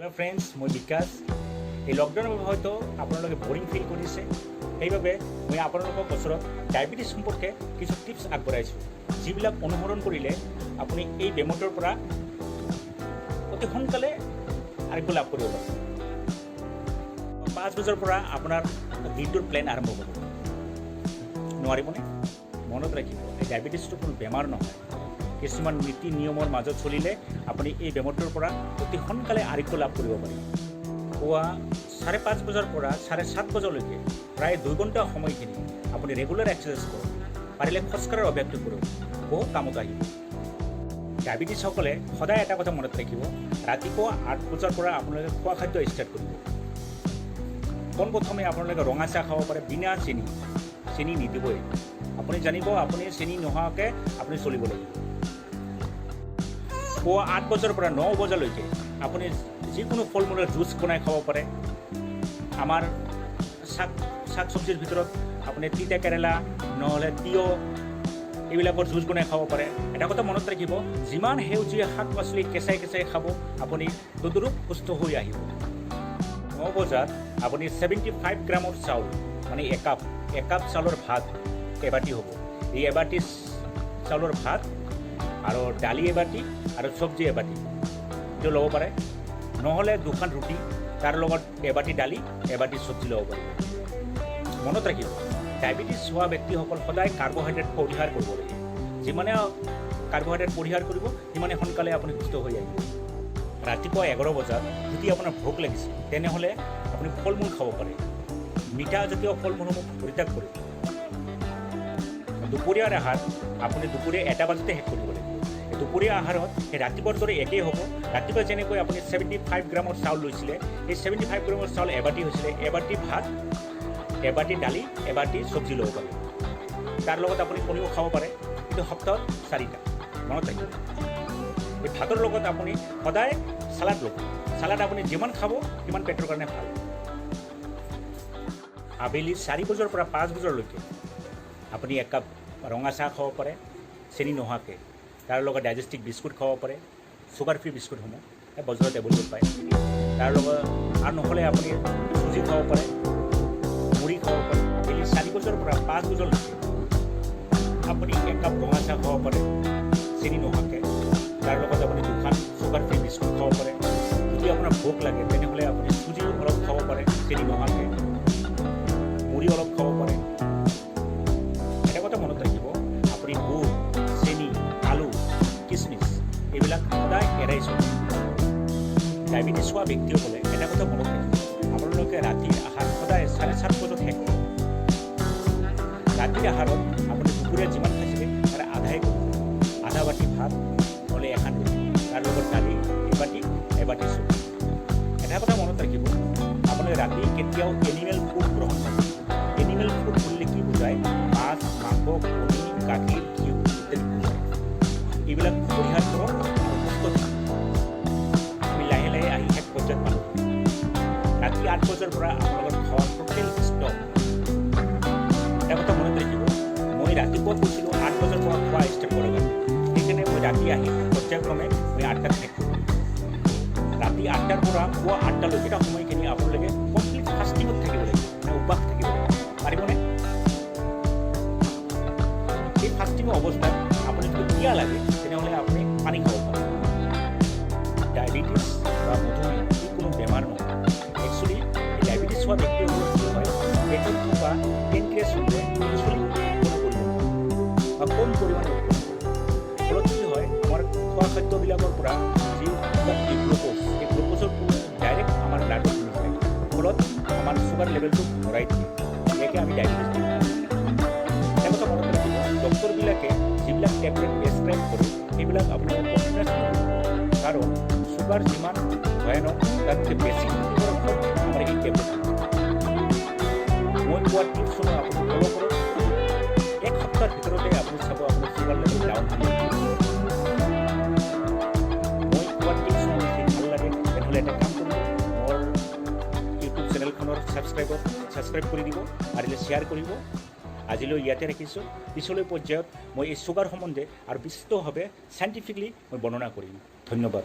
Hello' friends, মই বিকাশ। এই লকডাউনৰ বাবে হয়তো আপোনালোকে বৰিং ফিল কৰিছে। সেইবাবে মই আপোনালোকৰ ওচৰত ডায়েবেটিছ সম্পৰ্কে কিছু টিপছ আগবঢ়াইছোঁ, যিবিলাক অনুসৰণ কৰিলে আপুনি এই বেমাৰটোৰ পৰা অতি সোনকালে আৰোগ্য লাভ কৰিব পাৰিব। 5 বজাৰ পৰা আপোনাৰ দিনটোৰ প্লেন আৰম্ভ হ'ব নোৱাৰিবনে? মনত ৰাখিব, এই ডায়েবেটিছটো কোনো বেমাৰ নহয়। কিছুমান নীতি নিয়মৰ মাজত চলিলে আপুনি এই বেমাৰটোৰ পৰা অতি সোনকালে আৰোগ্য লাভ কৰিব পাৰিব। পুৱা 5:30 বজাৰ পৰা 7:30 বজালৈকে প্ৰায় 2 ঘণ্টা সময়খিনি আপুনি ৰেগুলাৰ এক্সাৰচাইজ কৰক। পাৰিলে খোজকঢ়াৰ অভ্যাসটো কৰক, বহুত কামত আহিব। ডায়েবেটিছসকলে সদায় এটা কথা মনত ৰাখিব, ৰাতিপুৱা 8 বজাৰ পৰা আপোনালোকে খোৱা খাদ্য ষ্টাৰ্ট কৰিব। পোনপ্ৰথমে আপোনালোকে ৰঙা চাহ খাব পাৰে বিনা চেনি। চেনি নিদিবই। আপুনি জানিব, আপুনি চেনি নোহোৱাকৈ আপুনি চলিব লাগিব। পুৱা 8 বজাৰ পৰা 9 বজালৈকে আপুনি যিকোনো ফল মূলৰ জুচ বনাই খাব পাৰে। আমাৰ শাক শাক চব্জিৰ ভিতৰত আপুনি তিতা কেৰেলা নহ'লে তিয়ঁহ, এইবিলাকৰ জুচ বনাই খাব পাৰে। এটা কথা মনত ৰাখিব, যিমান সেউজীয়া শাক পাচলি কেঁচাই কেঁচাই খাব, আপুনি তদৰূপ সুস্থ হৈ আহিব। 9 বজাত আপুনি 75 গ্ৰামৰ চাউল, মানে একাপ চাউলৰ ভাত এবাটি হ'ব। এই এবাটি চাউলৰ ভাত আৰু দালি এবাটি আৰু চব্জি এবাটি, এইটো ল'ব পাৰে। নহ'লে দুখন ৰুটি, তাৰ লগত এবাটি দালি, এবাটি চব্জি ল'ব পাৰিব। মনত ৰাখিব, ডায়েবেটিছ হোৱা ব্যক্তিসকল সদায় কাৰ্বহাইড্ৰেট পৰিহাৰ কৰিব লাগে। যিমানে কাৰ্বহাইড্ৰেট পৰিহাৰ কৰিব, সিমানে সোনকালে আপুনি সুস্থ হৈ আহিব। ৰাতিপুৱা 11 বজাত যদি আপোনাৰ ভোক লাগিছে, তেনেহ'লে আপুনি ফল মূল খাব পাৰে। মিঠা জাতীয় ফল মূলসমূহ পৰিত্যাগ কৰিব। দুপৰীয়াৰ আহাৰ আপুনি দুপৰীয়া 1 বজাতে শেষ কৰিব লাগিব। এই দুপৰীয়া আহাৰত সেই ৰাতিপুৱাৰ দৰে একেই হ'ব। ৰাতিপুৱা যেনেকৈ আপুনি 75 গ্ৰামৰ চাউল লৈছিলে, সেই 75 গ্ৰামৰ চাউল এবাটি হৈছিলে। এবাটি ভাত, এবাটি দালি, এবাটি চব্জি ল'ব পাৰিব। তাৰ লগত আপুনি কণীও খাব পাৰে, কিন্তু সপ্তাহত চাৰিটা। মনত ৰাখিব, এই ভাতৰ লগত আপুনি সদায় চালাড ল'ব। চালাড আপুনি যিমান খাব, সিমান পেটৰ কাৰণে ভাল। আবেলি 4 বজাৰ পৰা 5 বজালৈকে আপুনি একাপ ৰঙা চাহ খাব পাৰে চেনি নোহোৱাকৈ। তাৰ লগত ডাইজেষ্টিভ বিস্কুট খাব পাৰে, চুগাৰ ফ্ৰী বিস্কুটসমূহ এই বজাৰত এভেইলেবল পায়। তাৰ লগত আৰু নহ'লে আপুনি চুজি খাব পাৰে, মুড়ি খাব পাৰে। আবেলি 4 বজাৰ পৰা 5 বজালৈকে আপুনি একাপ ৰঙা চাহ খাব পাৰে চেনি নোহোৱাকৈ। তাৰ লগত আপুনি দুখন চুগাৰ ফ্ৰী বিস্কুট খাব পাৰে। যদি আপোনাৰ ভোক লাগে, তেনেহ'লে আপুনি চুজি অলপ খাব পাৰে চেনি নোহোৱাকৈ, মুড়ি অলপ খাব পাৰে। এটা কথা মনত ৰাখিব, আপুনি গুড়, চেনি, আলু, কিচমিচ এইবিলাক সদায় এৰাই চলিব। ডায়েবেটিছ হোৱা ব্যক্তিসকলে এটা কথা মনত ৰাখিব, আপোনালোকে ৰাতিৰ আহাৰ সদায় 7:30 বজাত শেষ কৰক। ৰাতিৰ আহাৰত আপুনি দুপৰীয়া যিমান খাইছিলে, তাৰে আধাই কৰিব। আধা বাতি ভাত, নহ'লে এখন ৰুটি, তাৰ লগত দালি এবাটি, এবাটি চব্জি। এটা কথা মনত ৰাখিব, আপুনি ৰাতি কেতিয়াও এনিমেল ফুড গ্ৰহণ নকৰিব। এনিমেল ফুড বুলিলে কি বুজায়? মাছ, মাংস, কণী, গাখীৰ, ঘিউ ইত্যাদি বুজায়। এইবিলাক পৰিহাৰ কৰক আৰু সুস্থ থাকক। আমি লাহে লাহে আহি শেষ পৰ্যায়ত পালোঁ। ৰাতি 8 বজাৰ পৰা আপোনালোকৰ খোৱা টোটেল ষ্টপ। এটা কথা মনত ৰাখিব, মই ৰাতিপুৱা কৈছিলোঁ 8 বজাৰ পৰা খোৱা ষ্টাৰ্ট কৰাৰ কাৰণে। সেইকাৰণে মই ৰাতি আহি পৰ্যায়ক্ৰমে মই 8টাত শেষ কৰিলোঁ। ৰাতি 8টাৰ পৰা পুৱা 8টালৈকে এটা সময়খিনি আপোনালোকে কমপ্লিট ফাষ্টিঙত থাকিব লাগিব, মানে উপবাস থাকিব লাগিব। পাৰিবনে? এই ফাষ্টিঙৰ অৱস্থাত আপুনি যদি পিয়াহ লাগে, তেনেহ'লে আপুনি পানী খাব পাৰে। ডায়েবেটিছ বা মধুমেহ ই কোনো বেমাৰ নহয়। একচুৱেলি এই ডায়েবেটিছ হোৱা ব্যক্তিসকলৰ কি হয়, পেটত থকা পেনক্ৰিয়াছসমূহে ইনচুলিন উৎপন্ন কৰিব নোৱাৰে বা কম পৰিমাণে উৎপন্ন কৰে। ফলত কি হয়, আমাৰ খোৱা খাদ্যবিলাকৰ পৰা যি শক্তি, গ্লুক'জ, এই গ্লুক'জৰ ডাইৰেক্ট আমাৰ ব্লাডত সোমাই যায়। ফলত আমাৰ চুগাৰ লেভেলটো বঢ়াই দিয়ে। ইয়াকে আমি ডায়েবেটিছ বুলি কওঁ। এটা কথা মনত ৰাখিব, ডক্টৰবিলাকে যিবিলাক টেবলেট প্ৰেছক্ৰাইব কৰে, সেইবিলাক আপোনালোকে কণ্টিনিউৱাছ নল'ব। কাৰণ চুগাৰ যিমান ভয়ানক, তাতকৈ বেছি ক্ষতিকাৰক হ'ল আমাৰ এই টেবলেট। মই কোৱা টিপছসমূহ আপুনি ফ'ল' কৰক। এক সপ্তাহৰ ভিতৰতে আপুনি চাব, আপোনাৰ চুগাৰ লেভেল ডাউন হৈ আহিব। মই কোৱা টিপছসমূহ যদি ভাল লাগে, তেনেহ'লে এটা কাম কৰিব, মোৰ ইউটিউব চেনেলখনৰ ছাবস্ক্ৰাইব কৰি দিব, পাৰিলে শ্বেয়াৰ কৰিব। আজিলৈ ইয়াতে ৰাখিছোঁ। পিছলৈ পৰ্যায়ত মই এই চুগাৰ সম্বন্ধে আৰু বিস্তৃতভাৱে চাইণ্টিফিকলি মই বৰ্ণনা কৰিম। ধন্যবাদ।